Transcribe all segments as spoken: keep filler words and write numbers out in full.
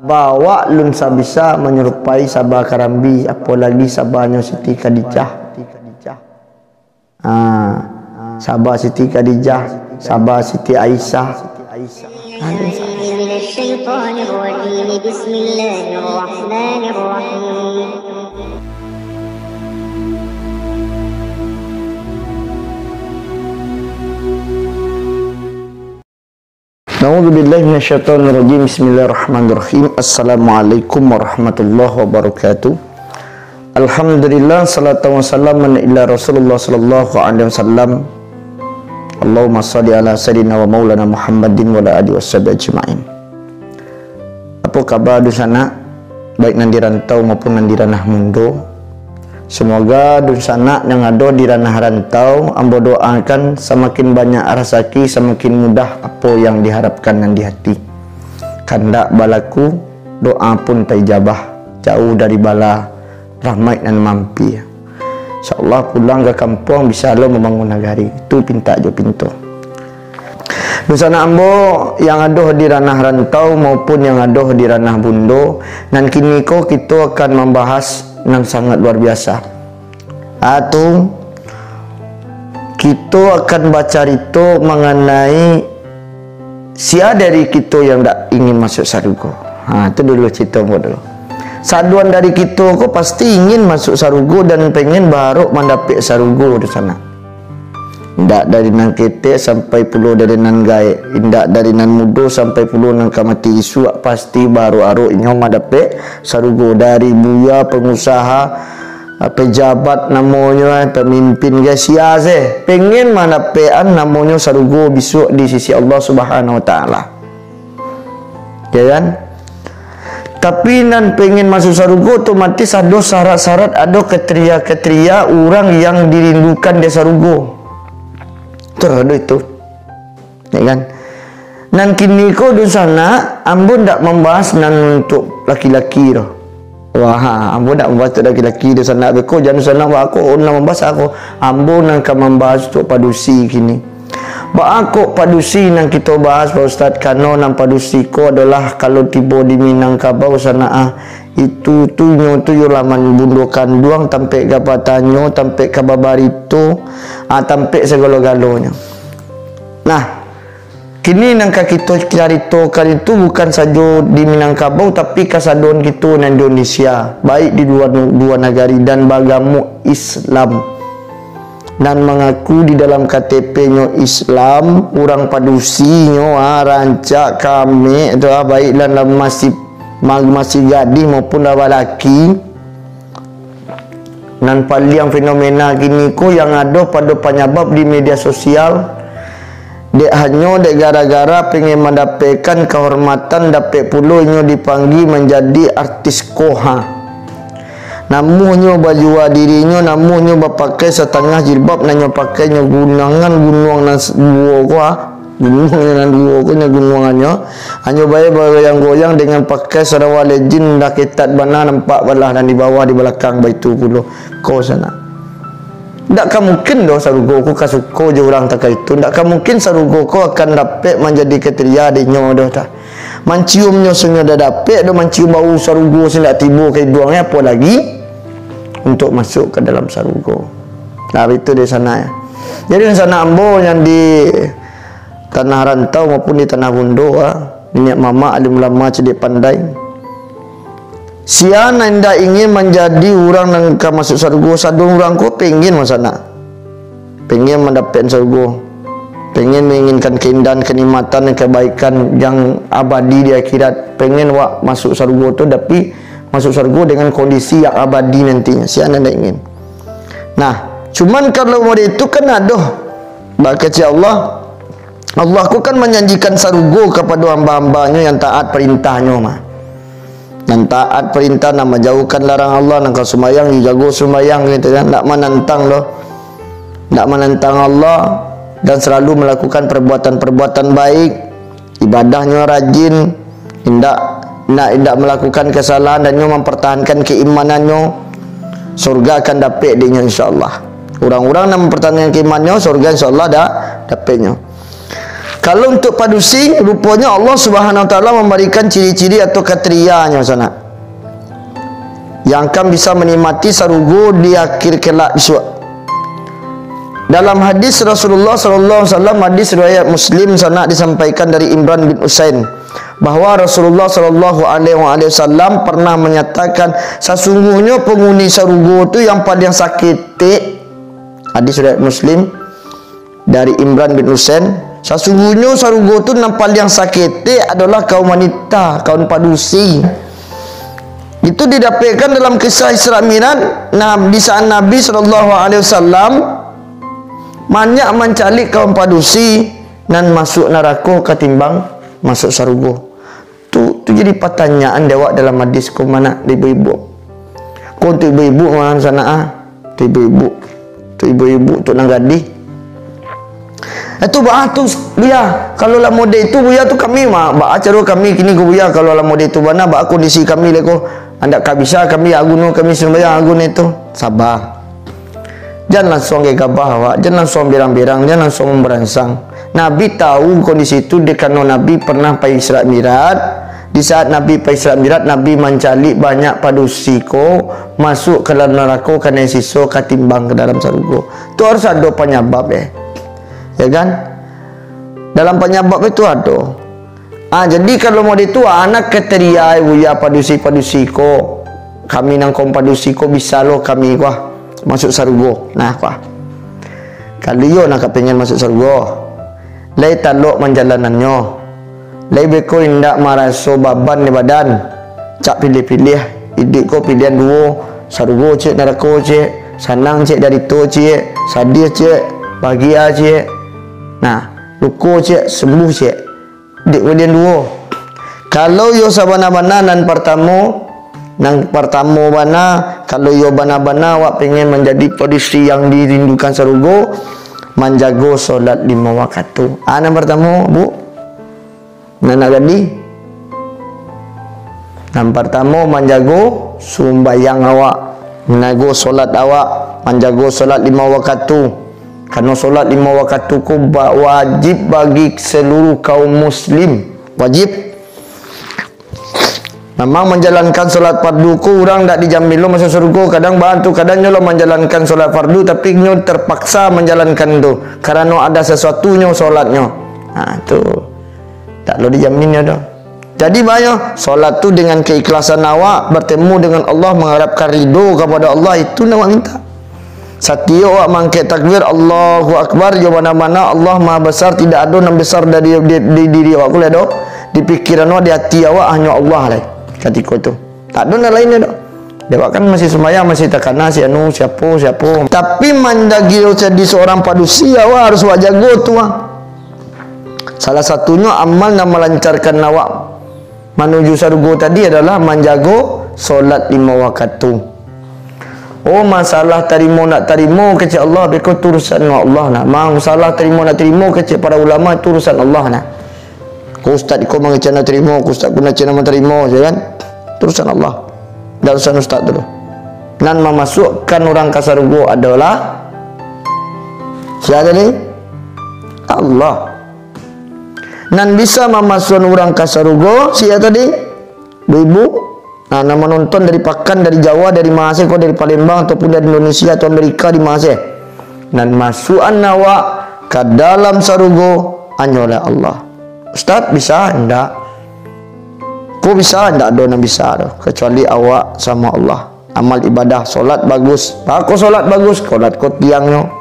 Saba awak lun sa bisa manyerupai saba Karambi, apo lagi sabanyo Siti Khadijah. Ah, saba Siti Khadijah, saba Siti Aisyah. Bismillahirrahmanirrahim. A'udzubillahi minasyaitonirrajim. Bismillahirrahmanirrahim. Assalamualaikum warahmatullahi wabarakatuh. Alhamdulillah, salatan wa salaman ila Rasulullah sallallahu alaihi wasallam. Allahumma shalli ala sayyidina wa maulana Muhammadin wa ala alihi wasahbihi ajma'in. Apo kaba dunsanak, baik nan di rantau maupun nan di ranah mundo? Samoga dunsanak yang ado di ranah rantau, ambo doakan samakin banyak rasaki, samakin mudah apo yang diharapkan nan di hati. Kandak balaku, doa pun taijabah, jauah dari bala, rahmat nan mampia. Insyaallah pulang ka kampuang bisa lo mambangun nagari. Itu pintak jo pinto. Dunsanak ambo yang ado di ranah rantau maupun yang ado di ranah mundo, nan kini ko kito akan mambahas nan sangat luar biasa. Atu, kito akan bacarito manganai sia dari kito yang dak ingin masuk sarugo. Ha, tu dulu carito ambo dulu. Sadoan dari kito ko pasti ingin masuk sarugo dan pengen barok mandapek sarugo tu sanak. Indak dari nan ketek sampai pulo dari nan gaek, indak dari nan mudo sampai pulo nan ka mati isuak, pasti barok-arok inyo mandapek sarugo. Dari buya, pengusaha, pejabat namonyo, pemimpin, sia se pengen mandapekan namonyo sarugo bisuak di sisi Allah Subhanahu Wa Taala. Ya kan? Tapi nan pengen masuk sarugo otomatis ado syarat-syarat, ado kriteria-kriteria urang yang dirindukan di sarugo. Betul, ado itu. Ya kan? Nan kini ko dunsanak, ambo ndak mambahas nan untuk laki-laki tu. Wah, ambo ndak mambahas untuk laki-laki dunsanak. Beko jan dunsanak, wah, ko nan mambahas ako. Ambo nan ka mambahas untuk padusi kini. Baa kok padusi nan kito bahas, Pak Ustaz? Karano nan padusi ko adolah kalau tibo di Minangkabau sanak, ah, itu tu nyo tu yo laman bundo kanduang, tampek ka batanyo, tampek ka babarito, ah, tampek sagalo-galonyo. Nah, kini nan ka kito caritokan itu bukan sajo di Minangkabau, tapi kasadonyo kito nan Indonesia, baik di luar, luar nagari dan baagamo Islam. Nan mangaku di dalam K T P-nyo Islam, urang padusinyo, ah, rancak, kamek tu, ah, baik lah nan masih ma-, masih gadih maupun lah balaki. Nan paliang fenomena kini ko yang ado pado panyabab di media sosial, dek hanyo dek gara-gara pengen mandapekan kahormatan, dapek pulo inyo dipanggia manjadi artis koha. Namuahnyo bajua dirinyo, namuahnyo bapakai satangah jilbab, nan nyo pakai nyo gunangan gunuang nan s-, duo ko, ah. Gunuang nan duo ko, nyo gunuangannyo. Hanyo bae bagoyang-goyang dengan pakai sarawa legend, dah ketat bana, nampak balah nan di bawah, di balakang, baitu pulo. Ko sanak. Ndak ka mungkin doh sarugo ko ka suko jo urang takah itu. Ndak ka mungkin sarugo ko akan dapek manjadi kriteria dinyo doh, dah. Manciumnyo sunyo dah dapek doh, mancium bau sarugo se ndak tibo ka iduang, apo lagi untuk masuk ka dalam sarugo. Nah, itu di sana, ya. Jadi, di sana ambo yang di tanah rantau maupun di tanah bundo, ah, niniak mamak, alim ulama, cadiak pandai. Sia nan indak ingin manjadi urang nan ka masuk sarugo, sadonyo urang ko pengen, dunsanak. Pengen mandapek sarugo. Pengen menginginkan keindahan, kenikmatan, kebaikan yang abadi di akhirat. Pengen wak masuk sarugo tu, tapi masuk sarugo dengan kondisi yang abadi nantinya. Sia nan indak ingin. Nah, cuman kalau model itu kan ado. Bak kecek Allah, Allah ko kan manjanjikan sarugo kapado hamba-hamba-Nyo yang taat parintah-Nyo mah. Nan taat parintah, nan manjauhkan larang Allah, nan ka sumbayang, dijago sumbayang, gitu kan. Ndak manantang doh. Ndak manantang Allah dan selalu melakukan perbuatan-perbuatan baik, ibadahnyo rajin, indak, nak indak melakukan kesalahan, dan nyo mempertahankan keimanannyo, surga akan dapek dinyo, insyaallah. Urang-urang nan mempertahankan keimannyo, surga insyaallah da-, dapeknyo. Kalau untuk padusi, ruponyo Allah Subhanahu Wa Taala mambarikan ciri-ciri atau kriterianyo sanak, yang akan bisa manikmati sarugo di akhir kelak bisuak. Dalam hadis Rasulullah sallallahu alaihi wasallam, hadis riwayat Muslim, sanak, disampaikan dari Imran bin Husain, bahwa Rasulullah sallallahu alaihi wasallam pernah manyatakan, "Sasungguhnyo panghuni sarugo tu yang paliang saketek." Hadis riwayat Muslim dari Imran bin Husain, "Sasungguhnyo sarugo tu nan paliang saketek adolah kaum wanita, kaum padusi." Itu didapekkan dalam kisah Isra Mi'raj, nah, di saat Nabi sallallahu alaihi wasallam banyak mancaliak kaum padusi nan masuak narako katimbang masuak sarugo. Tu, tu jadi patanyaan dek awak dalam hadis ko, mano, dek ibu-ibu. Ko untuk ibu-ibu mah sanak ah. Tu ibu-ibu. Tu ibu-ibu tu nan gadih. Itu baa tu, Buya. Kalau lah model itu, Buya, tu kami mah, baa caro kami kini ko, Buya, kalau lah model itu bana, baa kondisi kami lai ko. Andak ka bisa kami, aguno kami sumbayang agun itu. Sabar. Jan lansuang gagabah awak, jan lansuang berang-berang, jan lansuang mambaransang. Nabi tahu kondisi tu, dek karano Nabi pernah pai Isra Mi'raj. Di saat Nabi pai Isra Mi'raj, Nabi mancaliak banyak padusi ko masuak ka dalam narako, kanai siso katimbang ka dalam sarugo. Tu harus ado panyabab, eh. Ya kan? Dalam panyabab itu ado. Ah, jadi kalau model tu, ah, nak kriteria, Buya, padusi-padusi ko. Kami nan kaum padusi ko bisa lo kami ko, ah, masuak sarugo. Nah, ko, ah. Kalau iyo nak ka pengen masuak sarugo, lai talok manjalanannyo. Lai beko indak maraso baban di badan. Cak pilih-pilih, iduik ko pilihan duo, sarugo ciek, narako ciek, sanang ciek, darito ciek, sadih ciek, bahagia ciek. Nah, luko ciek, sembuh ciek. Dek pilihan duo. Kalau iyo sabana-bana nan partamo, nan partamo bana, kalau iyo bana-bana awak pengen manjadi padusi yang dirindukan sarugo, manjago solat limo wakatu. Ah, nan partamo, Bu. Nan nak gadih. Nan partamo, manjago sumbayang awak, manjago solat awak, manjago solat limo wakatu. Karano solat limo wakatu ko ba-, wajib bagi seluruh kaum muslim. Wajib. Memang manjalankan solat fardu ko urang dak dijamin lo masuak sarugo. Kadang baa tu, kadang nyo lo manjalankan solat fardu, tapi nyo terpaksa manjalankan tu. Karano ada sasuatunyo solatnyo. Ha, tu. Dak lo dijaminnyo doh. Jadi, banyak solat tu dengan keikhlasan awak, bertemu dengan Allah, mengharapkan ridho kepada Allah, itu nan awak minta. Satiok awak mangkek takbir, Allahu Akbar, jo bana-bana Allah Maha Besar, tidak ado nan besar dari di, di diri awak ko lai doh. Di pikiran awak, di ati awak, hanyo Allah lai katiko tu. Tak ado nan lain doh. Dek awak kan masih sumbayang, masih takana si anu, siapo, siapo. Tapi manjadi seorang padusi, awak harus awak jago tu, ah. Salah satunyo amal nan malancarkan awak manuju sarugo tadi adalah manjago solat limo wakatu. Oh, masalah tarimo ndak tarimo kecek Allah, beko tu urusan Allah nah. Masalah tarimo ndak tarimo kecek para ulama, tu urusan Allah nah. Ko ustaz ko mangecek ndak tarimo, ko ustaz ko mangecek ndak tarimo, ya kan? Tu urusan Allah. Ndak urusan ustaz tu doh. Nan mamasuakkan urang ka sarugo adolah sia tadi? Allah. Nan bisa mamasuakkan urang ka sarugo, sia tadi? Ibu-ibu. Nah, nan manonton dari Pakan, dari Jawa, dari ma se ko, dari Palembang, ataupun dari Indonesia atau Amerika, di ma se. Nan masuakkan awak ka dalam sarugo hanyolah Allah. Ustaz, bisa? Ndak. Ko bisa? Ndak ado nan bisa doh, kecuali awak samo Allah. Amal ibadah, solat bagus. Baa ko solat bagus? Solat ko tiangnyo.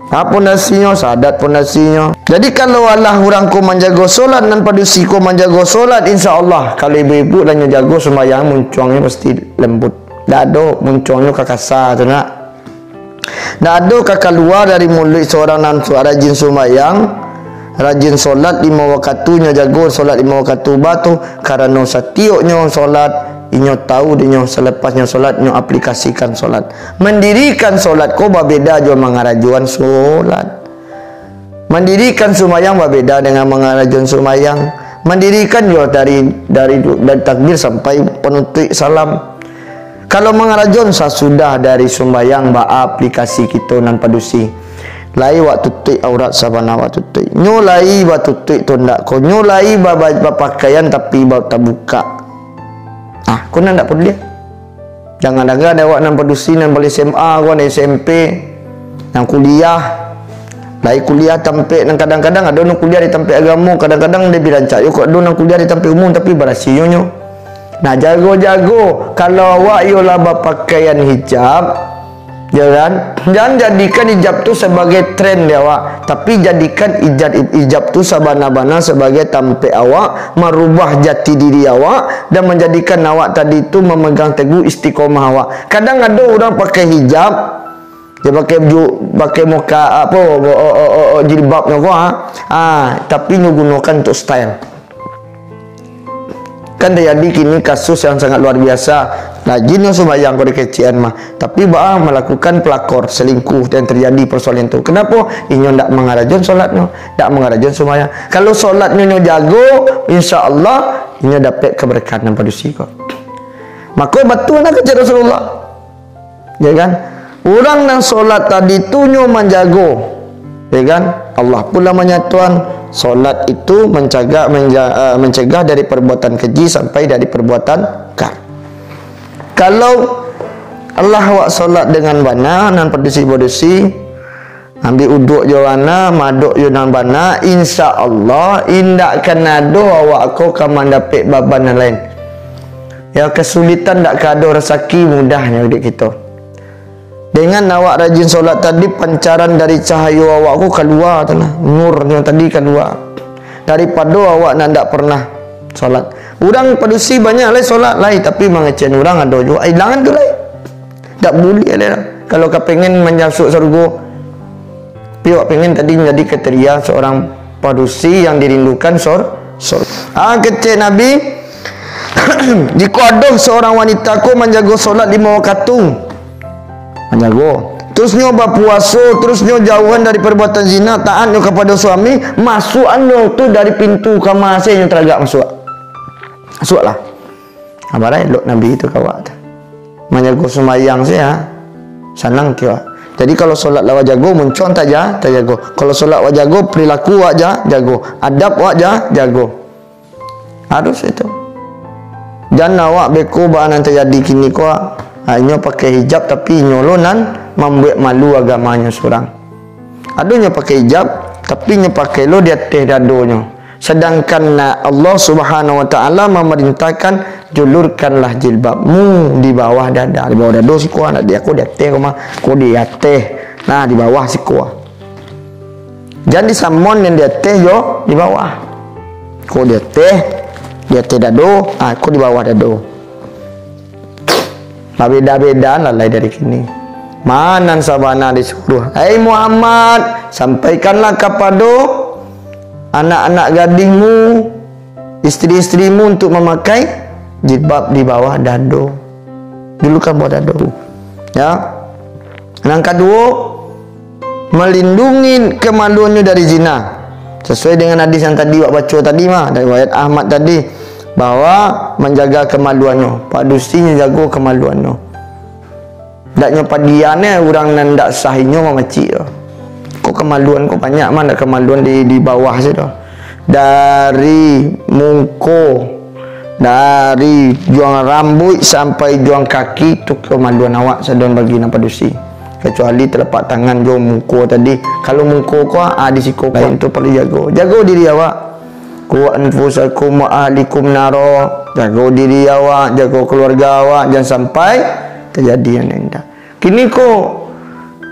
Baa pondasinyo? Sadat pondasinyo. Jadi, kalau alah urang ko manjago solat, nan padusi ko manjago solat, insya Allah, kalau ibu-ibu lah nyo jago sumbayang, muncuangnyo pasti lembut. Ndak ado muncuangnyo ka kasa tu, nak. Ndak ado ka kalua dari muluik seorang nan su-, rajin sumbayang, rajin solat limo wakatu, nyo jago solat limo wakatu, baa tu, karano satioknyo solat, inyo tahu dinyo, salepasnyo solat, nyo aplikasikan solat. Mandirikan solat ko babeda jo mangarajoan solat. Mandirikan sumbayang babeda dengan mangarajoan sumbayang. Mandirikan yo dari, dari, dari takbir sampai panutuik salam. Kalau mangarajoan sasudah dari sumbayang, baaplikasi kito nan padusi. Lai wak tutuik aurat sabana wak tutuik. Nyo lai batutuik tu ndak ko. Nyo lai ba-, ba-, bapakaian tapi ba-, tabukak. Ah, ko nan ndak paduliah. Jangan danga dek awak nan padusi, nan bali S M A ko, nan S M P, nan kuliah. Lai kuliah tampek, nan kadang-kadang ado nan kuliah di tampek agamo, kadang-kadang labiah rancak yo kok ado nan kuliah di tampek umum, tapi barasiah nyo. Nah, jago-jago, kalau awak iyo lah bapakaian hijab, yo kan? Jan jadikan hijab tu sabagai tren di awak, tapi jadikan hijab, hijab tu sabana-bana sabagai tampek awak marubah jati diri awak, dan manjadikan awak tadi tu mamegang teguh istiqomah awak. Kadang ado urang pakai hijab, dia pakai ju-, pakai muka apo, o, o, o, o, o, jilbab nyo ko, ha. Ah, tapi nyo gunokan untuk style. Kan terjadi kini kasus yang sangat luar biasa. Rajin nyo sumbayang ko dikecekan mah. Tapi baa malakukan pelakor, selingkuh, yang terjadi persoalan tu. Kenapo? Inyo ndak mangarajoan solatnyo, ndak mangarajoan sumbayang. Kalau solatnyo nyo jago, insya Allah inyo dapek keberkahan nan padusi ko. Mako batua nah kecek Rasulullah. Ya kan? Urang nan solat tadi tu nyo manjago. Ya kan? Allah pula manyatoan, solat itu mencegah, menja-, eh, mencegah dari perbuatan keji sampai dari perbuatan kar. Kalau Allah awak solat dengan bana, nan padusi-padusi, ambiak uduak jo bana, maadok jo nan bana, insya Allah, indak ka ado awak ko ka mandapek baban nan lain. Ya, kesulitan ndak ka ado, rasaki mudahnyo dek kito. Dengan awak rajin solat tadi, pancaran dari cahayo awak ko kalua tu nah, nurnyo tadi kalua. Daripado awak nan ndak pernah solat. Urang padusi banyak lai solat lai, tapi mangecekan urang ado juo. Ilangan tu lai. Ndak buliah lai lah. Kalau ka pengen manyasuak sarugo, tapi awak pengen tadi manjadi kriteria seorang padusi yang dirindukan sor-, sor-. Ah, kecek Nabi, jikok ado seorang wanita ko manjago solat limo wakatu, manjago, terus nyo bapuaso, terus nyo jauhan dari perbuatan zina, taatnyo kapado suami, masuakannyo tu dari pintu kama se nyo taragak masuak. Masuaklah. Amarah elok Nabi tu ka awak tu. Manjago sumbayang se, ha, sanang kio. Jadi, kalau solat lah awak jago, muncuang taja-, tajago. Kalau solat awak jago, perilaku awak ja-, jago. Adab awak ja-, jago. Harus itu. Jan awak beko baa nan tajadi kini ko, ha, inyo pakai hijab, tapi inyo lo nan mambuek malu agamanyo surang. Ado nyo pakai hijab, tapi nyo pakai lo di ateh dadonyo. Sadangkan, nah, Allah Subhanahu wa Ta'ala mamarintahkan, "Julurkanlah jilbabmu di bawah dada." Di bawah dado siko, nak di ako di ateh ko mah, ko di ateh. Nah, di bawah siko. Jan disamon nan di ateh jo di bawah. Ko di ateh, di ateh dado, ah, ko di bawah dado. Babeda-beda lah lai dari kini. Ma nan sabana disuruah, "Hai Muhammad, sampaikanlah kapado anak-anak gadihmu, isteri-isterimu untuk mamakai jilbab di bawah dado." Dulu kan bawah dado. Ya. Nan kaduo, melindungi kemaluannyo dari zina. Sesuai dengan hadis yang tadi wak baco tadi mah, dari riwayat Ahmad tadi, bahwa manjaga kemaluannyo, padusi nyo jago kemaluannyo. Dak nyo padian eh, urang nan dak sah inyo mamacik tu. Ko kemaluan ko banyak mah, dak kemaluan di, di bawah situ. Dari muko, dari juang rambuik sampai juang kaki tu kemaluan awak sadon bagi nan padusi. Kecuali talapak tangan jo muko tadi. Kalau muko ko, ah, di siko ko, lain tu paralu jago. Jago diri awak. "Ku anfusakum wa ahlikum naro." Jago diri awak, jago keluarga awak, jan sampai tajadi nan indak. Kini ko,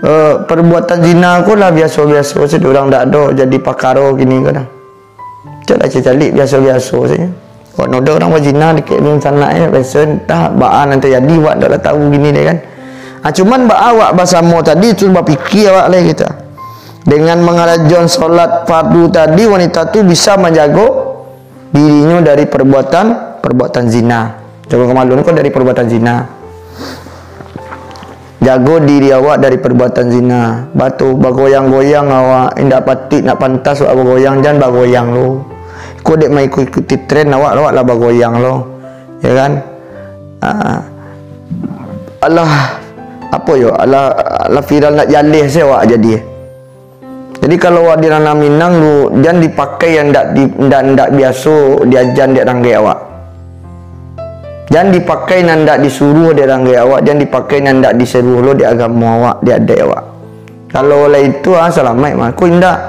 eh, perbuatan zina ko lah biaso-biaso sajo, urang dak ado jadi pakaro kini ko dah. Cak lah caliak biaso-biaso sajo. Wak noda urang bazina dakek dunsanak, eh, biaso entah baa nan tajadi, wak dak lah tahu kini deh kan. Ah, cuman baa awak basamo tadi tu bapikia awak lai kita. Dengan mangarajoan solat fardu tadi, wanita tu bisa manjago dirinyo dari perbuatan, perbuatan zina. Jago kamaluan ko dari perbuatan zina. Jago diri awak dari perbuatan zina. Batu, bagoyang-goyang awak, indak patik, indak pantas awak bagoyang, jan bagoyang lo. Ko dek maikuti tren awak, awak lah bagoyang lo. Ya kan? Ah. Alah, apo yo? Alah, alah viral nak jaleh se awak jadi. Jadi, kalau awak di ranah Minang tu, jan dipakai yang ndak di, ndak, ndak biaso diajan dek ranggai awak. Jan dipakai nan ndak disuruah dek ranggai awak, jan dipakai nan ndak disuruah lo dek agamo awak, dek adaik awak. Kalau lah itu, ah, salamaik mah. Ko indak,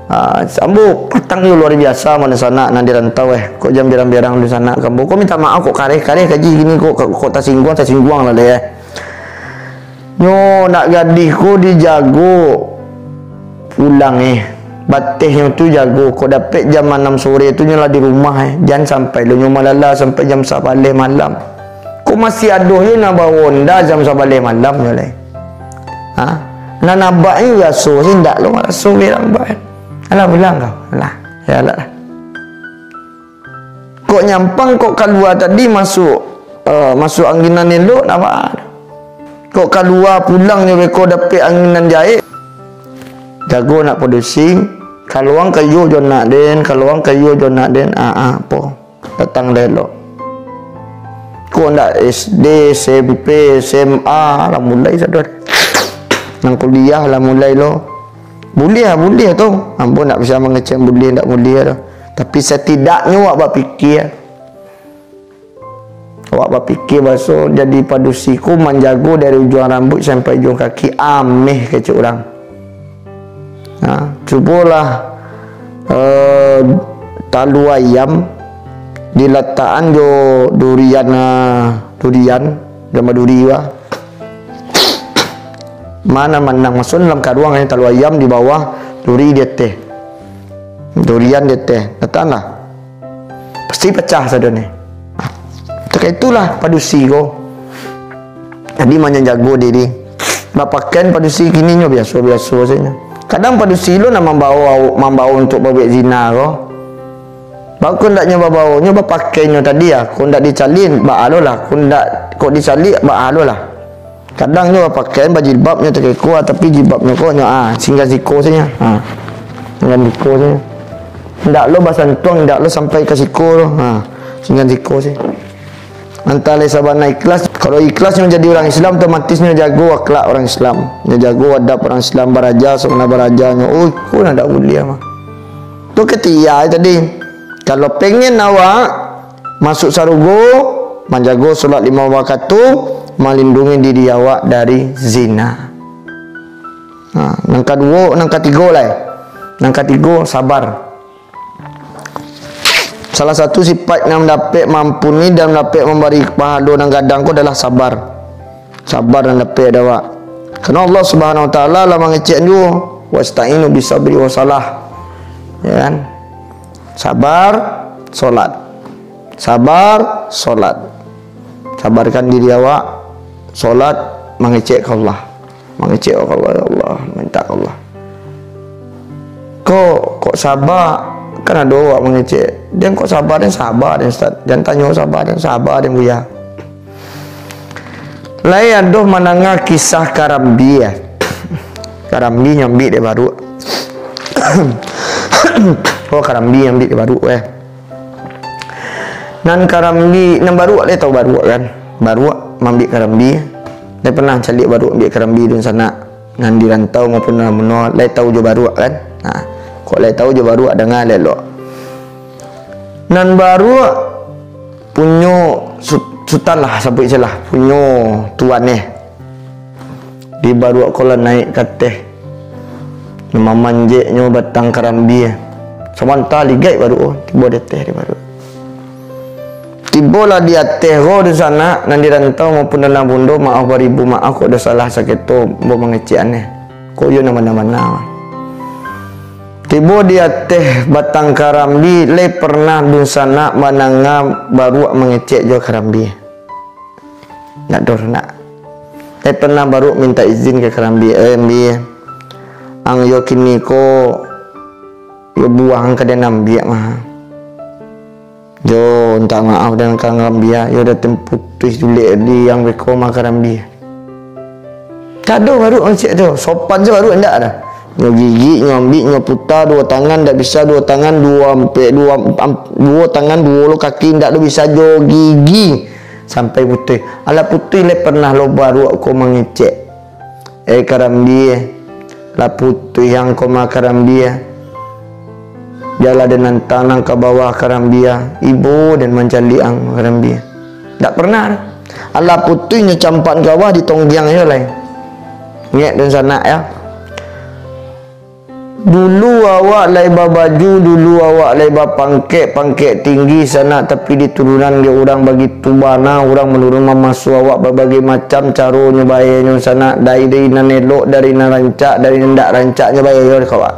ah, ambo patang jo luar biasa mah dunsanak nan di rantau, eh. Kok jan berang-berang dunsanak ka ambo. Kok minta maaf, kok kareh-kareh kaji gini, kok, kok, kok tasingguang, tasingguang lah deh, eh. Nyo nak gadih ko dijago pulang, eh. Batehnyo tu jago, kok dapek jam anam sore tu nyo lah di rumah, eh. Jan sampai lo nyo malala sampai jam sabaleh malam. Kok masih ado yo nan bawa onda jam sabaleh malam nyo lai. Ha? Nan abak ni biaso se ndak lo maraso berang bak, eh. Alah pulang kau. Alah, yo alah lah. Kok nyampang, kok kalua tadi masuak, eh, masuak angin nan elok, ndak baa. Kok kalua pulang nyo beko dapek angin nan jahek. Jago nak padusi, kalau ang kayo jo nak den, kalau ang kayo jo nak den, ah, ah, apo? Datang lah elok. Kok ndak S D, S M P, S M A lah mulai sadonyo. Nan kuliah lah mulai lo. Buliah, buliah tu. Ambo ndak bisa mangecek buliah ndak buliah tu. Tapi, satidaknyo awak bapikia. Awak bapikia baso jadi padusi ko manjago dari ujuang rambuik sampai ujuang kaki, ameh kecek urang. Ha, cubolah, eh, talua ayam dilatakan jo durian, eh, durian, jo maduri bah. Mana manang, maksudnyo dalam karuang, eh, talua ayam di bawah, duri di ateh. Durian di ateh. Datanglah. Pasti pacah sadonyo. Takah itulah padusi ko. Jadi, manjago diri. Bapakaian padusi kini nyo biaso-biaso sajo. Kadang padusi lo nan mambawo, mambawo untuak babuek zina ko. Baa kok ndak nyo babawo, nyo bapakaiannyo tadi, ah. Kok ndak dicaliak, baa lo lah. Kok ndak, kok dicaliak, baa lo lah. Kadang nyo bapakaian bajilbab, nyo takeko, ah, tapi jilbabnyo ko nyo, ah, singgan siko sajo. Ah. Singgan siko sajo. Ndak lo basantuang, ndak lo sampai ka siko lo. Ah. Singgan siko sajo. Antah lai sabana ikhlas. Kalau ikhlas nyo jadi urang Islam, otomatis nyo jago akhlak urang Islam. Nyo jago adab urang Islam, baraja sabana barajanyo. Oh, iko nan ndak buliah mah. Tu ketia tadi. Kalau pengen awak masuk sarugo, manjago solat limo wakatu, malindungi diri awak dari zina. Ha, nan kaduo, nan katigo lai. Nan katigo, sabar. Salah satu sifat nan dapek maampuni dan dapek mambari pahalo nan gadang ko adalah sabar. Sabar nan dapek dek awak. Karano Allah Subhanahu Wa Taala lah mangecek juo, "Wasta'inu bisabri wassalah." Ya kan? Sabar, solat. Sabar, solat. Sabarkan diri awak, solat, mangecek ka Allah. Mangecek ka Allah, "Ya Allah, minta ka Allah." Kok, kok saba, kan ado awak mangecek. "Den kok saba, den saba, den Ustaz. Jan tanyo saba, den saba, den Buya." Lai ado mandanga kisah karambia, eh? Karambia nyo ambiak dek baruak. Oh, karambia nyo ambiak dek baruak, eh. Nan karambia, nan baruak, lai tau baruak kan? Baruak maambiak karambia. Lai pernah caliak baruak ambiak karambia dunsanak? Nan di rantau maupun nan muno, lai tau jo baruak kan? Nah, kok lai tau jo baruak, danga lai elok. Nan baruak punyo su-, sutan lah, sabuik se lah, punyo tuan eh. Di baruak ko lah naik ka ateh, mamanjeknyo batang karambia. Samanta ligaik baruak, tibo di ateh di baruak. Tibolah di ateh ko dunsanak, nan di rantau maupun nan bundo, maaf baribu maaf kok ado salah saketo ambo mangecek aneh. Kok iyo nan bana-bana. Tibo di ateh batang karambia, lai pernah dunsanak mandanga baruak mangecek jo karambia. Ndak doh nak. Eh, pernah baruak minta izin ka karambia, "Eh, Mbi, ang yo kini ko, yo buah ang ka den ambiak mah. Yo, minta maaf den ka karambia, yo den putuih julek di ang beko mah karambia." Kado baruak mangecek tu, sopan se baruak indak dah. Nyo gigik, nyo ambiak, nyo puta duo tangan, ndak bisa duo tangan, duo ampek, duo am-, duo tangan, duo lo kaki, ndak lo bisa jo gigi. Sampai putuih. Alah putuih lai pernah lo baruak ko mangecek. Eh, karambia, Lah putuih ang ko ma karambia. Jalan den antang nan ka bawah karambia. Ibo den mancaliak ang karambia. Ndak pernah. Alah putuih nyo campak ka bawah ditonggiang jo lai. Ngek den sanak yo. Dulu awak lai babaju, dulu awak lai bapangkek, pangkek tinggi sanak, tapi diturunan dek urang bagitu bana, urang manurun mamaso awak babagai macam caro nyo bae nyo sanak, dari, dari nan elok, dari nan rancak, dari nan ndak rancak nyo bae nyo ka awak.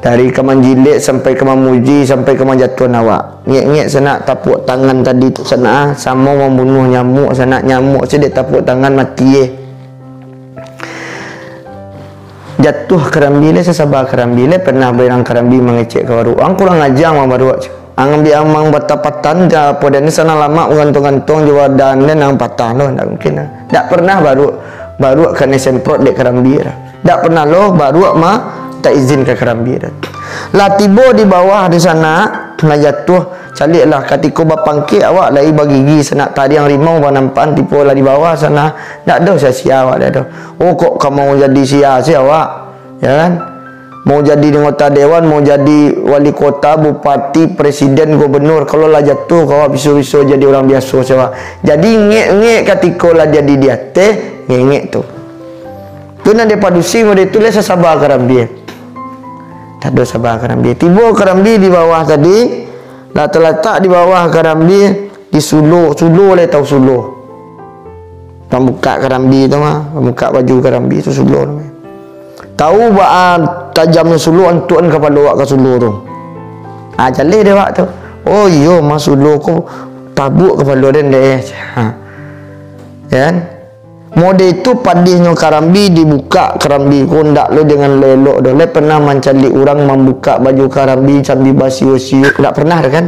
Dari ka manjilek sampai ka mamuji, sampai ka manjatuahan awak. Ngek-ngek sanak, tapuak tangan tadi tu sanak, ah, samo mambunuah nyamuak sanak, nyamuak se dek tapuak tangan mati eh. Jatuah karambia lai, sasaba karambia lai, pernah berang karambia mangecek ka baruak. Ang kurang aja ma baruak. Ang ambiak amang patah-patah, dah, apo dan sanak lamak gantuang-gantuang jo badan, dan ang patah tu, ndak mungkin lah. Ndak pernah baruak, baruak kanai semprot dek karambia lah. Ndak pernah lo baruak ma tak izin ka karambia dah. Lah tibo di bawah di sanak, lah jatuah. Caliaklah, katiko bapangkek awak lai bagigi sanak, tariang rimau banampakan tibo lah di bawah sanak. Ndak doh sia-sia awak dah doh. Oh, kok ka mau jadi sia se awak? Ya kan? Mau jadi anggota dewan, mau jadi wali kota, bupati, presiden, gubernur, kalau lah jatuah, kau biso-biso jadi urang biaso se awak. Jadi, ngek-ngek katiko lah jadi di ateh, ngek-ngek tu. Tu nan dia padusi model tu lah sasaba karambia. Tak ada saba karambia. Tibo karambia di bawah tadi, lah talatak di bawah karambia, di sulo, sulo lah tahu sulo. Pambukak karambia tu mah, pambukak baju karambia tu sulo namanya. Tahu baa tajamnyo sulo, antuakan kapalo awak ka sulo tu. Ah, jaleh dek awak tu. Oh iyo, mah sulo ko tabuak kapalo den dek eh. Ha. Ya kan? Model tu padihnyo karambia, dibukak karambia ko ndak lo dengan elok doh. Lai pernah mancaliak urang mambukak baju karambia sambil basio-sio? Ndak pernah doh kan?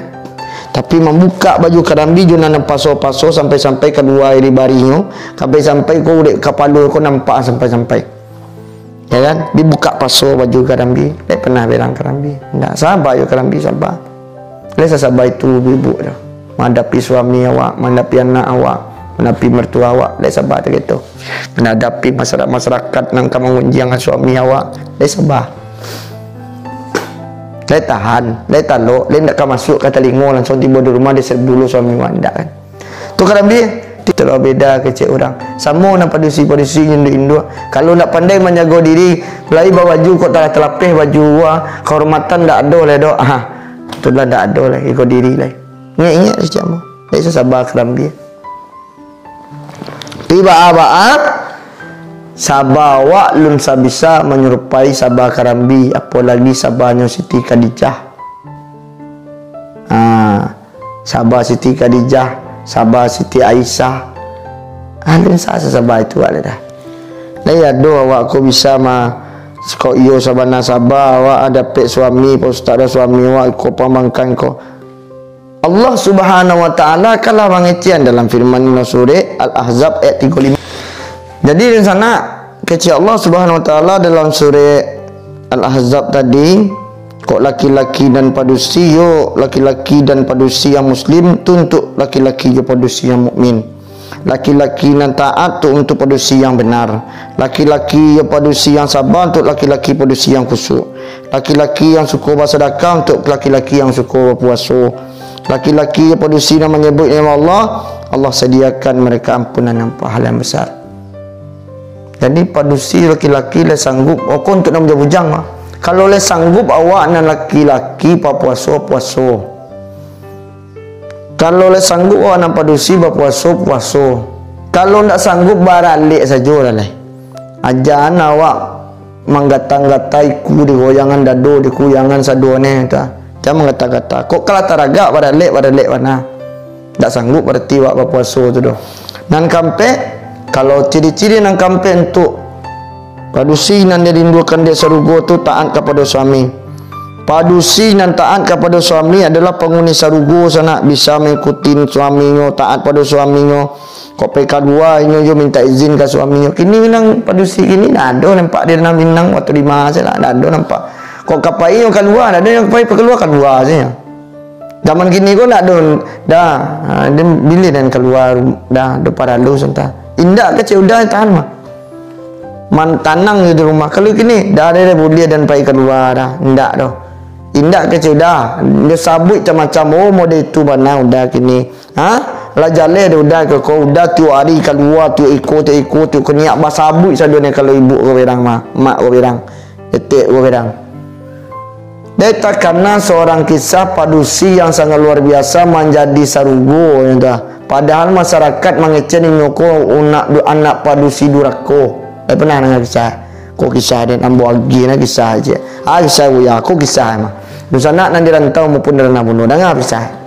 Tapi mambukak baju karambia jo nan paso-paso sampai-sampai kalua dari barinyo, sampai-sampai ko dek kapalo ko nampak sampai-sampai. Ya kan? Dibukak paso baju karambia. Lai pernah berang karambia? Ndak, saba jo karambia, saba. Lai sasaba itu ibu-ibu tu. Manghadapi suami awak, manghadapi anak awak, manghadapi mertua awak, lai saba tu gitu. Manghadapi masyarakat, masyarakat nan ka mangunjiang suami awak, lai saba. Lai tahan, lai talok, lai ndak ka masuk ka talingo, langsung tibo di rumah diserbu lo suami awak, ndak kan? Tu karambia, tu lah beda kecek urang. Samo nan padusi-padusi induak-induak. Kalau ndak pandai manjago diri, lai babaju kok talah talapeh baju, wah, kahormatan ndak ado lai doh. Ah, tu lah ndak ado lai, iko diri lai. Ingat-ingat kecek ambo. Lai sasaba karambia. Tapi baa-baa, saba awak lun sabisa manyerupai saba karambia, apolagi sabanyo Siti Khadijah. Ah, saba Siti Khadijah, saba Siti Aisyah. Alun sa sasaba itu awak lai dah. Lai ado awak ko bisa ma, kok iyo sabana saba awak dapek suami, Pak Ustaz, dah suami awak ko pambangkang ko. Allah Subhanahu wa Ta'ala kalah mangecek dalam firman-Nyo surek Al-Ahzab ayat tigo limo. Jadi, di sana kecek Allah Subhanahu wa Ta'ala dalam surek Al-Ahzab tadi, kok laki-laki nan padusi, yo, laki-laki dan padusi yang muslim tu untuk laki-laki jo padusi yang mukmin. Laki-laki nan taat tu untuk padusi yang benar. Laki-laki jo padusi yang saba untuk laki-laki padusi yang khusyuk. Laki-laki yang suko basadakah untuk laki-laki yang suko bapuaso. Laki-laki jo padusi nan manyabuik namo Allah, Allah sadiakan mereka ampunan yang pahala yang besar. Jadi, padusi laki-laki lai sanggup, oko untuk nan bujang-bujang lah. Kalau lai sanggup awak nan laki-laki bapuaso, puaso. Kalau lai sanggup awak nan padusi bapuaso, puaso. Kalau ndak sanggup, baralek sajo lah lai. Jan awak manggatang-gatang iku, digoyangan dado, dikuyangan sadonyo tu. Jan manggatang-gatang. Kok kalah taragak, baralek, baralek bana. Ndak sanggup barati awak bapuaso tu doh. Nan kampek, kalau ciri-ciri nan kampek untuk padusi nan dirindukan dek sarugo tu taat kapado suami. Padusi nan taat kapado suami adalah panghuni sarugo sanak, bisa mangikuti suaminyo, taat pado suaminyo. Kok pai kalua inyo jo mintak izin ka suaminyo. Kini nan padusi kini ndak ado nampak di Ranah Minang, Batu Lima se lah, ndak ado nampak. Kok ka pai inyo kalua, ndak ado nan ka pai kalua, kalua se. Zaman kini ko ndak ado, dah, ha, den bilih den kalua, dah, ado paralu santa. Indak kecek udah tahan mah. Man-, tanang jo di rumah. Kalau kini, dah, dah, dah, buliah den pai kalua dah. Indak doh. Indak kecek udah. Nyo sabuik macam-macam. Oh, model itu bana udah kini. Ha? Lah jaleh dah udah ko, ko udah tiok ari kalua, tiok iko, tiok iko, tiok koniak, basabuik sado ni kalau ibuk ko berang mah, mak ko berang. Etek ko berang. Dek takana seorang kisah padusi yang sangat luar biasa manjadi sarugo, nyo tu. Padahal masyarakat mangecek inyo ko unak du-, anak padusi durako. Eh, pernah danga kisah? Ko kisah den, ambo agih na kisah je. Ah, kisah buya, ko kisah mah. Dunsanak nan di rantau maupun di ranah bunuh, danga kisah.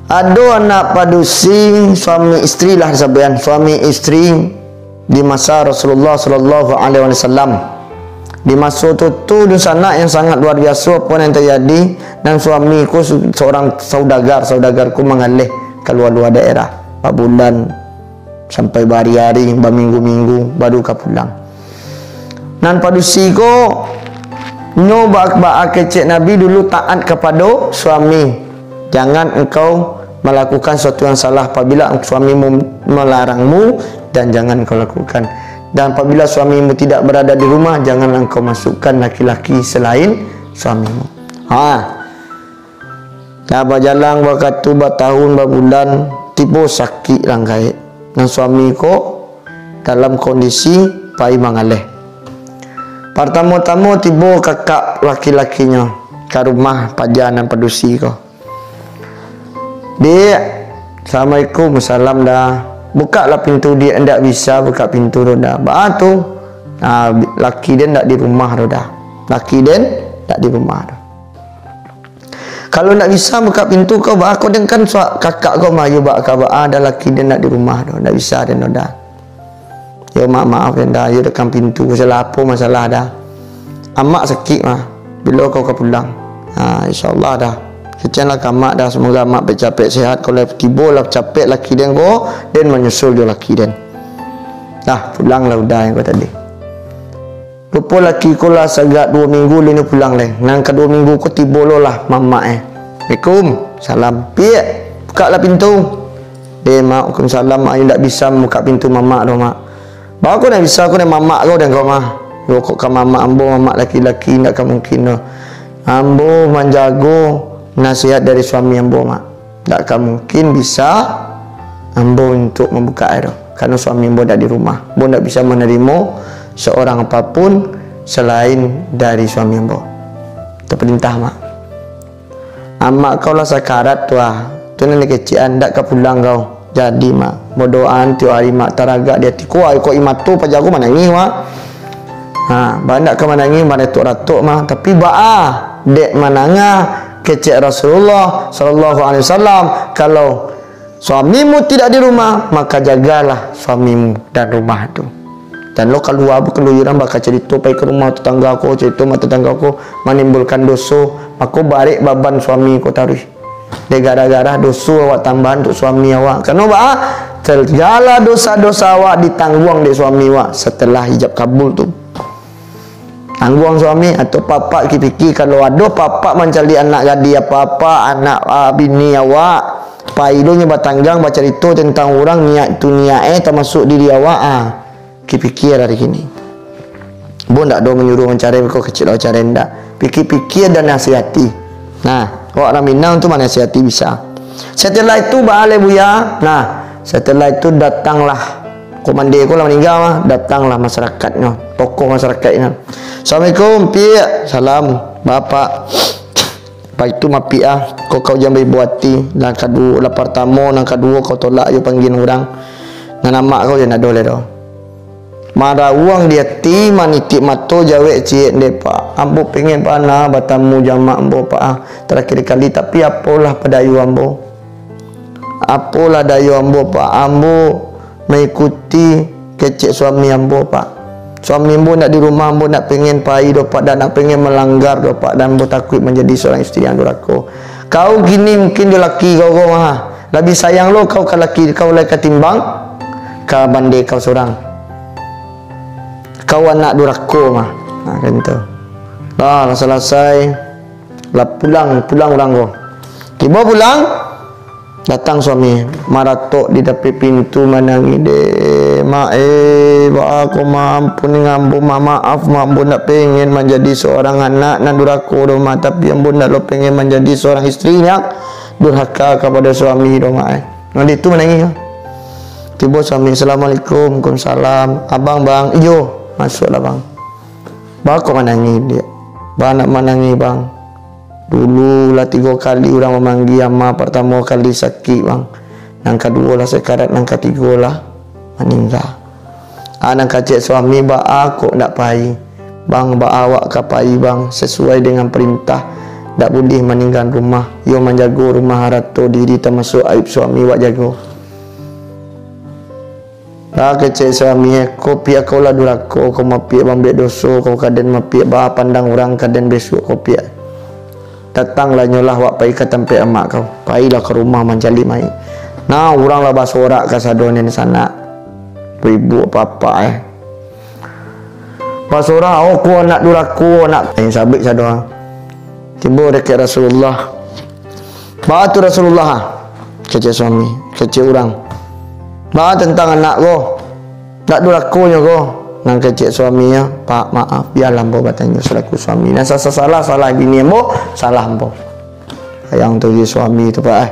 Ado anak padusi, suami istri lah disabuikan, suami istri di masa Rasulullah sallallahu alaihi wasallam. Di maso tu, tu dunsanak yang sangat luar biaso apo nan tajadi, nan suami ko su-, seorang saudagar, saudagar ko mangaleh kalua-lua daerah, babulan sampai bahari-hari, baminggu-minggu, baru ka pulang. Nan padusi ko, nyo ba-, baa kecek Nabi dulu taat kapado suami. Jangan engkau melakukan sesuatu yang salah apabila suamimu melarangmu, dan jangan engkau lakukan. Dan apabila suamimu tidak berada di rumah, janganlah engkau masukkan laki-laki selain suamimu. Ha. Lah bajalan wakatu, batahun, babulan, tibo sakik lah gaek. Nan suami ko dalam kondisi pai mangaleh. Partamo-tamo tibo kakak laki-lakinyo ka rumah paja nan padusi ko. "Diak, assalamualaikum." "Salam, Da." "Bukaklah pintu, Diak." "Ndak bisa bukak pintu tu, Da." "Baa tu?" "Ah, laki den ndak di rumah tu, Da. Laki den ndak di rumah tu." "Kalau ndak bisa bukak pintu ko, baa ko den kan sa-, kakak ko mah, yo baa ka baa, Da, laki den ndak di rumah tu, ndak bisa den tu, Da." "Yo, Mak, maaf den, Da, yo dekam pintu, salah apo masalah, Da?" "Amak sakik mah, bilo kau ka pulang?" "Ha, insyaallah, Da. Kecekan lah ka Amak, Da, semoga Amak capek-capek sehat, kalau tibo lah capek laki den ko, den manyusul jo laki den." Lah, pulang lah udah ko tadi. Rupo laki ko lah sagak duo minggu lai nyo pulang lai. Nan kaduo minggu ko tibo lo lah mamak e. "Assalamualaikum." "Salam." "Piak, bukaklah pintu." "Deh, Mak, waalaikumsalam, Mak, ayo ndak bisa mambukak pintu mamak doh, Mak." "Baa ko ndak bisa, ko ndak mamak ko den ko mah." "Yo, kok ka mamak ambo, mamak laki-laki, ndak ka mungkin doh. Ambo manjago nasihat dari suami ambo, Mak. Ndak ka mungkin bisa ambo untuak mambukak e tu, karano suami ambo ndak di rumah. Ambo ndak bisa manarimo seorang apapun salain dari suami ambo." "Taparintah, Mak." "Amak kau lah sakarat tu ah. Tu nan dikecekan, ndak ka pulang kau. Jadi, Mak, badoa tiok ari, Mak, taragak di ati ko, ayo kok imato paja ko manangih, Mak." Ha, baa ndak ka manangih, maratok-ratok mah. Tapi baa, dek mandanga kecek Rasulullah sallallahu alaihi wasallam, kalau suamimu tidak di rumah, maka jagalah suamimu dan rumah tu. Jan lo kalua bakeluyuran, bakacarito pai ka rumah tetangga ko, carito rumah tetangga ko, manimbulkan doso, mako barek baban suami ko taruih. Dek gara-gara doso awak tambahan untuak suami awak. Karano baa? Sagalo doso-doso awak ditangguang dek suami awak setelah ijab kabul tu. Tangguang suami, atau papak pikir-pikir, kalau ado papak mancaliak anak gadih apak-apak, anak, ah, bini awak, pai lo nyo batanggang, bacarito tantang urang, niat tu niat e, tamasuak diri awak, ah. Pikir-pikir dari kini. Ambo ndak ado manyuruah mancari, ko kecek lo mancari, ndak. Pikir-pikir dan nasihati. Nah, awak urang Minang tu manasihati bisa. Setelah itu, baa lai, Buya? Nah, setelah itu datanglah, komando ko lah maninggal mah, datanglah masyarakatnyo, tokoh masyarakatnyo. "Assalamualaikum, Piak." "Salam, Bapak." Pai tu mapiak ah, ko kau jan baibo ati. Nan kaduo, lah partamo, nan kaduo kau tolak jo panggian urang. Nan amak kau jan ado lai doh. Marawang di ati, manitik mato, jawek ciek, "Ndeh, Pak. Ambo pengen, Pak, nah, batamu jo amak ambo, Pak, ah, tarakhir kali, tapi apolah padayo ambo." Apolah dayo ambo, Pak, ambo maikuti kecek suami ambo, Pak. Suami ambo ndak di rumah, ambo ndak pengen pai doh, Pak, dan ndak pengen malanggar doh, Pak, dan ambo takuik manjadi seorang istri yang durako. Kau kini mungkin jo laki kau ko mah, labiah sayang lo kau ka laki kau lai katimbang ka bande kau surang. Kau anak durako mah. Nah, kan tu. Lah, lah salasai. Lah pulang, pulang urang ko. Tibo pulang, datang suami, maratok di tapi pintu, manangih, "Deh, "Mak, eh, baa ko, Mak, ampun ngan ambo, Mak, maaf, Mak, ambo ndak pengen manjadi seorang anak nan durako doh, Mak, tapi ambo ndak lo pengen manjadi seorang istri yang durhaka kapado suami doh, Mak, eh." Nan itu manangih. Tibo suami, "Assalamualaikum." "Waalaikumsalam." "Abang, Bang?" "Iyo." "Masuaklah, Bang." "Baa ko manangih, Diak?" "Baa nak manangih, Bang? Dulu lah tigo kali urang mamanggia ama, partamo kali sakik, Bang. Nan kaduo lah sakarat, nan katigo lah maningga." Ah, nan kecek suami, "Baa kok ndak pai, Bang? Baa awak ka pai, Bang? Sasuai dengan parintah, ndak buliah maninggaan rumah, iyo manjago rumah, harato diri, tamasuak aib suami wak jago." Lah kecek suami, eh, "Ko piak kau lah durako, kau mapiak bambek doso, kau kaden mapiak baa pandang urang, kaden bisuak kau piak. Datanglah nyolah wak pai ka tampek amak kau. Pailah ka rumah mancaliak mayik." Nah, urang lah basorak kasado niniak sanak, ibu-ibu, apak-apak, eh. Basorak, "Oh, ko anak durako, anak." Eh, sabik sado. Tibo dakek Rasulullah. "Baa tu Rasulullah, ah?" kecek suami, kecek urang. "Baa tantang anak ko? Ndak durakonyo ko?" Nan kecek suaminyo, "Pak, maaf, bialah ambo batanyo salaku suami. Nan sasalah-salah bini ambo, salah ambo." Bayang tu jo suami tu, Pak, eh.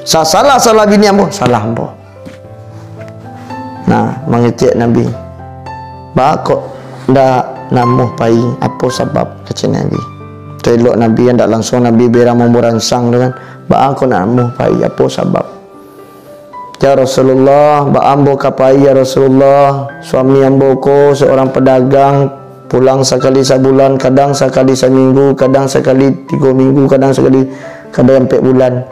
Sasalah-salah bini ambo, salah ambo. Nah, mangecek Nabi, "Baa kok ndak namuah pai, apo sabab?" kecek Nabi. Tu elok Nabi, ndak langsuang Nabi berang mamuransang tu kan. "Baa kok ndak namuah pai, apo sabab?" "Ya Rasulullah, baa ambo ka pai, ya Rasulullah? Suami ambo ko seorang pedagang, pulang sakali sabulan, kadang sakali saminggu, kadang sakali tigo minggu, kadang sakali, kadang ampek bulan.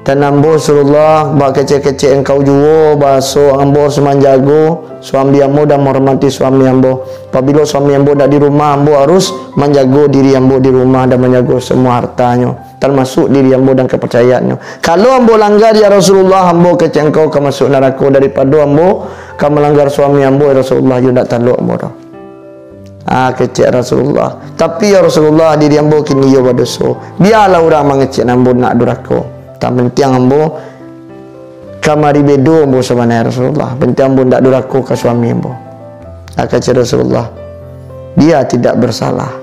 Dan ambo, Rasulullah, bak kecek-kecek angkau juo, bahaso ambo harus manjago suami ambo dan menghormati suami ambo. Apabilo suami ambo indak di rumah, ambo harus manjago diri ambo di rumah dan manjago semua hartanyo, termasuk diri ambo dan kepercayaannyo. Kalau ambo langgar, ya Rasulullah, ambo kecek angkau ka masuak narako, daripado ambo ka malanggar suami ambo, ya Rasulullah, iyo indak talok ambo doh." Ah, kecek Rasulullah, "Tapi, ya Rasulullah, diri ambo kini iyo badoso. Bialah urang mangecek ambo nak durako. Nan penting ambo kamari bedo ambo sabananyo, Rasulullah. Penting ambo indak durako ka suami ambo." Ah, kecek Rasulullah, "Dia tidak bersalah.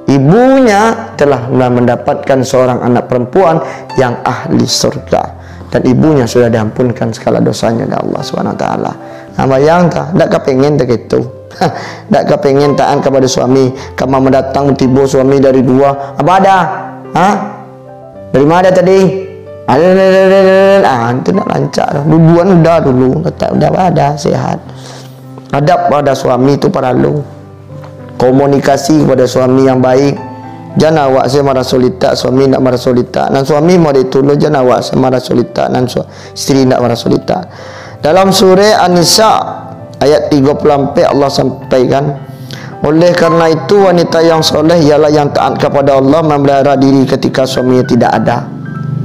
Ibunya telah mendapatkan seorang anak perempuan yang ahli surga. Dan ibunya sudah diampunkan segala dosanya oleh Allah Subhanahu Wa Taala." Nah, bayang ta, ndak ka pengen ta kaitu. Ndak ka pengen taat kapado suami, ka ma datang tibo suami dari lua. "Abah ada? Ha? Dari ma tadi?" Ah, itu ndak rancak doh. Duduan udah dulu, tetap udah ada, sehat. Adab pada suami tu paralu. Komunikasi kepada suami yang baik. Jan awak se maraso litak, suami ndak maraso litak. Nan suami mode itu lo, jan awak se maraso litak, nan su-, isteri ndak maraso litak. Dalam surah An-Nisa ayat tigo puluh ampek, Allah sampaikan, "Oleh karena itu, wanita yang soleh ialah yang taat kepada Allah, memelihara diri ketika suaminya tidak ada."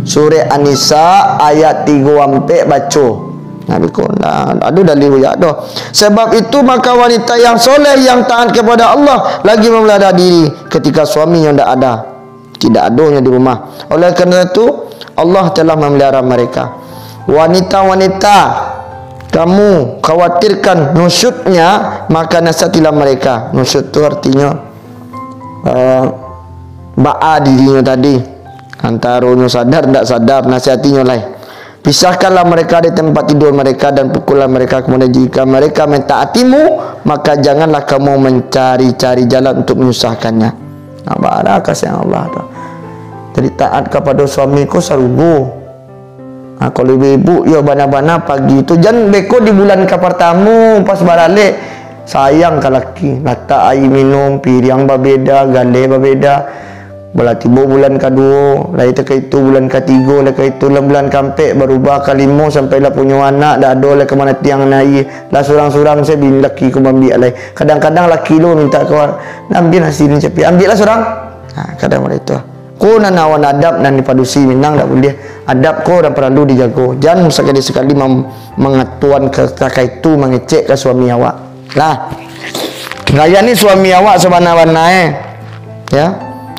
Surah An-Nisa ayat tigo ampek, baco. Nah, biko, nah, ado dalil buyak doh. "Sebab itu, maka wanita yang soleh, yang taat kepada Allah, lagi memelihara diri ketika suaminya tidak ada, tidak adonyo di rumah. Oleh karena itu, Allah telah memelihara mereka." Wanita-wanita kamu khawatirkan nusyuznya, maka nasihatilah mereka. Nusyuz tu artinyo, eh, baa dirinyo tadi. Antaronyo sadar, ndak sadar, nasihatinyo lai. "Pisahkanlah mereka di tempat tidur mereka dan pukullah mereka, kemudian jika mereka mentaatimu, maka janganlah kamu mencari-cari jalan untuk menyusahkannya." Nah, baa kasihan Allah tu. Jadi, taat kapado suami ko sarugo. Nah, kalau ibu-ibu, yo bana-bana pagi tu, jan beko di bulan ka partamo pas baralek, sayang ka laki, latak aia minum, piriang babeda, galeh babeda. Balah tibo bulan kaduo, lai takah itu bulan katigo, lai takah itu lah bulan kaampek, barubah kalimo, sampai lah punyo anak, dak ado lai ka manatiang aia. Lah surang-surang se bini laki ko maambiak lai. Kadang-kadang laki lo mintak ka, "Nah, ambiak nasi ni, Capi, ambiaklah surang." Nah, kadang baitu. Ko nan awan adab nan dipadusi Minang dak buliah. Adab ko nan paralu dijago. Jan sakali-sakali mam-, mangatuan ka, ka itu, mangecek ka suami awak. Lah, layani suami awak sabana-bana, eh. Ya.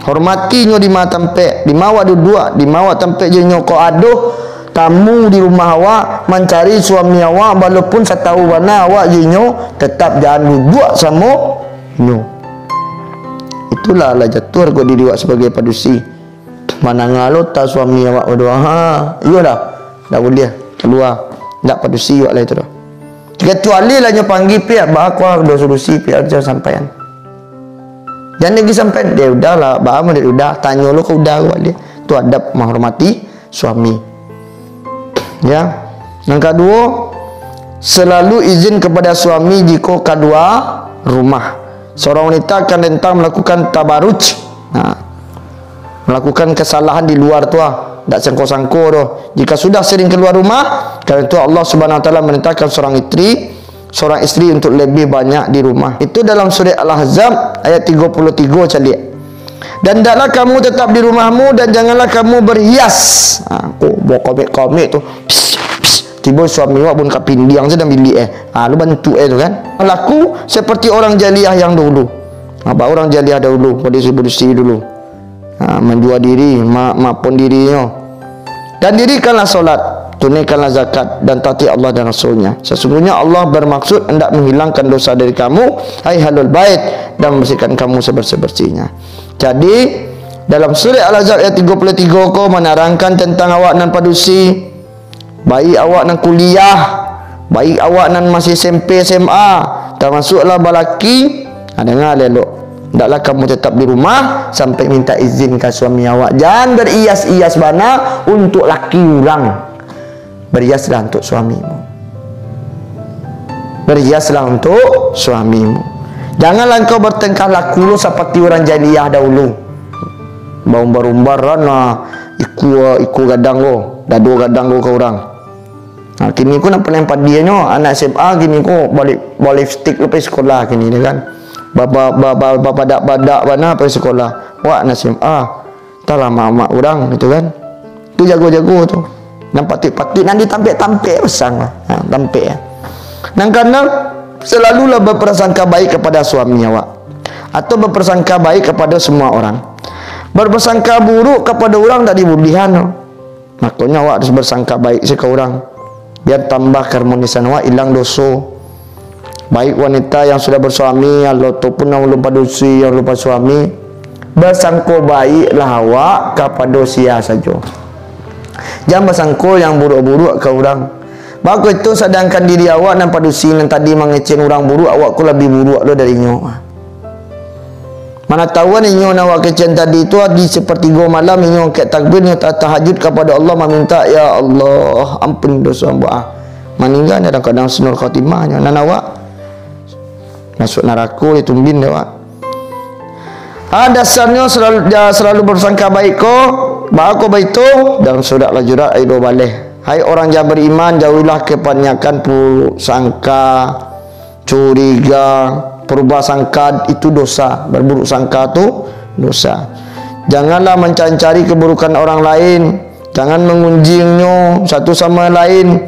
Hormati nyo di ma tampek, di ma awak duduak, di ma awak tampek jo nyo. Kok ado tamu di rumah awak, mancari suami awak, walaupun satau bana awak jo inyo, tetap jan duduak samo inyo. Itulah lah jatuah hargo diri awak sabagai padusi. Mandanga lo ta suami awak badoa, ha, iyolah, ndak buliah kalua, ndak padusi awak lah itu doh. Kecuali lah nyo panggia, piak, baa ko ado solusi, piak, jan sampaian. Jan lagi sampaian, dek udah lah, baa mah dek udah, tanyo lo ka udah ko baliak. Tu adab mahormati suami. Ya. Yang kaduo, selalu izin kepada suami jiko kalua rumah. Seorang wanita akan rentan melakukan tabaruj. Nah, melakukan kesalahan di luar tu ah, ndak sangko-sangko doh. Jika sudah sering keluar rumah, karena itu Allah Subhanahu wa Taala merintahkan seorang istri, seorang istri untuk lebih banyak di rumah. Itu dalam surah Al-Ahzab ayat tiga puluh tiga caliak. Dan hendaklah kamu tetap di rumahmu dan janganlah kamu berhias. Ha, ko, bawa komik-komik tu. Pss, pss. Tibo suami awak pun ka pindiang sajo dalam bilik eh. Ha, lu bantuak eh tu kan. Laku seperti orang jahiliah yang dulu. Ha, bak orang jahiliah dahulu, padusi-padusi dulu. Ha, manjua diri, ma-, maafkan dirinyo. Dan dirikanlah solat, tunaikanlah zakat, dan taati Allah dan Rasul-Nya. Sesungguhnya Allah bermaksud hendak menghilangkan dosa dari kamu, hai Ahlul Bait, dan membersihkan kamu sebersih-bersihnya. Jadi, dalam surah Al-Ahzab ayat tiga puluh tiga ko menerangkan tentang awak nan padusi, baik awak nan kuliah, baik awak nan masih S M P, S M A, tamasuklah balaki, ha, danga elok. Hendaklah kamu tetap di rumah sampai minta izin ka suami awak. Jan barias-ias bana untuk laki urang. Bariaslah untuk suamimu. Bariaslah untuk suamimu. Janganlah engkau bertingkah laku lo seperti orang jahiliah dahulu. Baumbar-umbaran, ah, ikua, ikua gadang ko, dado gadang ko ka urang. Nah, kini ko nan paling padiahnyo, anak S M A kini ko balik, balik lipstik lo pai sekolah kini ni kan. Ba-, ba-, ba-, ba-, bapadak-padak bana pai sekolah. Wak anak S M A, talamak-lamak urang gitu kan. Tu jago-jago tu. Nan patik-patik, nan ditampek-tampek pasang lah. Ha, tampek ya. Nan kaanam, selalulah berprasangka baik kepada suami awak. Atau berprasangka baik kepada semua orang. Berprasangka buruk kepada urang dak dibuliahan. Makonyo awak harus bersangka baik se ka urang, biar tambah keharmonisan awak, ilang doso. Baik wanita yang sudah bersuami, ataupun yang belum padusi, yang belum bersuami, bersangko baiklah awak kapado sia sajo. Jan basangko yang buruak-buruak ka urang. Bako itu, sadangkan diri awak nan padusi nan tadi mangecekan urang buruak, awak ko labiah buruak lo dari inyo. Mana tahu kan inyo nan awak kecekan tadi tu, di sapartigo malam inyo angkek takbir, inyo ta-, tahajud kapado Allah, mamintak, "Ya Allah, ampun doso ambo ah." Maningga nyo kadang-kadang husnul khotimah nyo, nan awak masuak narako ditumbin dek awak. Ah, dasarnyo selalu, ja-, selalu bersangka baik ko, baa ko baitu, dalam surat Al-Hujurat ayat duo baleh. Hai orang yang beriman, jauhilah kebanyakan buruk sangka, curiga, berubah sangka itu dosa. Berburuk sangka tu dosa. Janganlah mencari-cari keburukan orang lain. Jangan mengunjingnyo satu sama lain.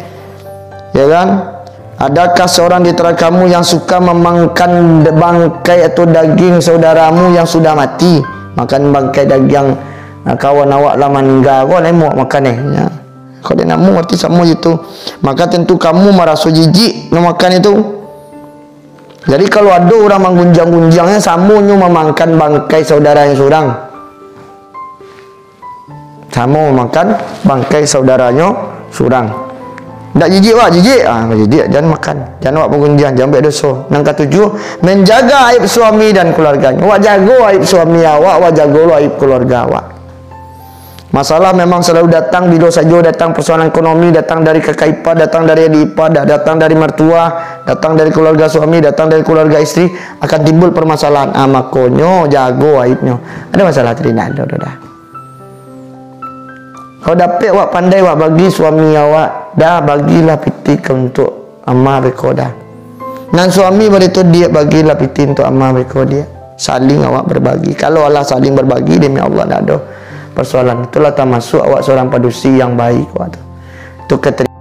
Ya kan? Adakah seorang di antara kamu yang suka memakan bangkai atau daging saudaramu yang sudah mati? Makan bangkai daging, ah, kawan awak lah maningga ko, lah muak makan eh. Ya. Kalau dia namuah, arti samo je tu. Maka tentu kamu maraso jijik mamakan itu. Jadi, kalau ado urang manggunjiang-gunjiangnyo, samonyo mamakan bangkai saudaranyo surang. Samo mamakan bangkai saudaranyo surang. Ndak jijik, wak? Jijik. Ah, jijik, jan makan. Jan awak bagunjiang, jan buek doso. Nan katujuh, menjaga aib suami dan keluarganyo. Wak jago aib suami awak, wak jago lo aib keluarga awak. Masalah memang selalu datang, bilo sajo datang persoalan ekonomi, datang dari kakak ipar, datang dari adik ipar, da-, datang dari mertua, datang dari keluarga suami, datang dari keluarga isteri, akan timbul permasalahan. Ah, makonyo jago aibnyo. Ado masalah tadi? Ndak ado doh dah. Kalau dapek wak pandai, wak bagi suami awak, dah bagilah pitih ka untuk amah beko dah. Nan suami bari tu diak, bagilah pitih untuak amah beko diak. Saling awak berbagi. Kalau alah saling berbagi, demi Allah, ndak ado persoalan. Itulah tamasuak awak seorang padusi yang baik, awak tu. Itu keter-,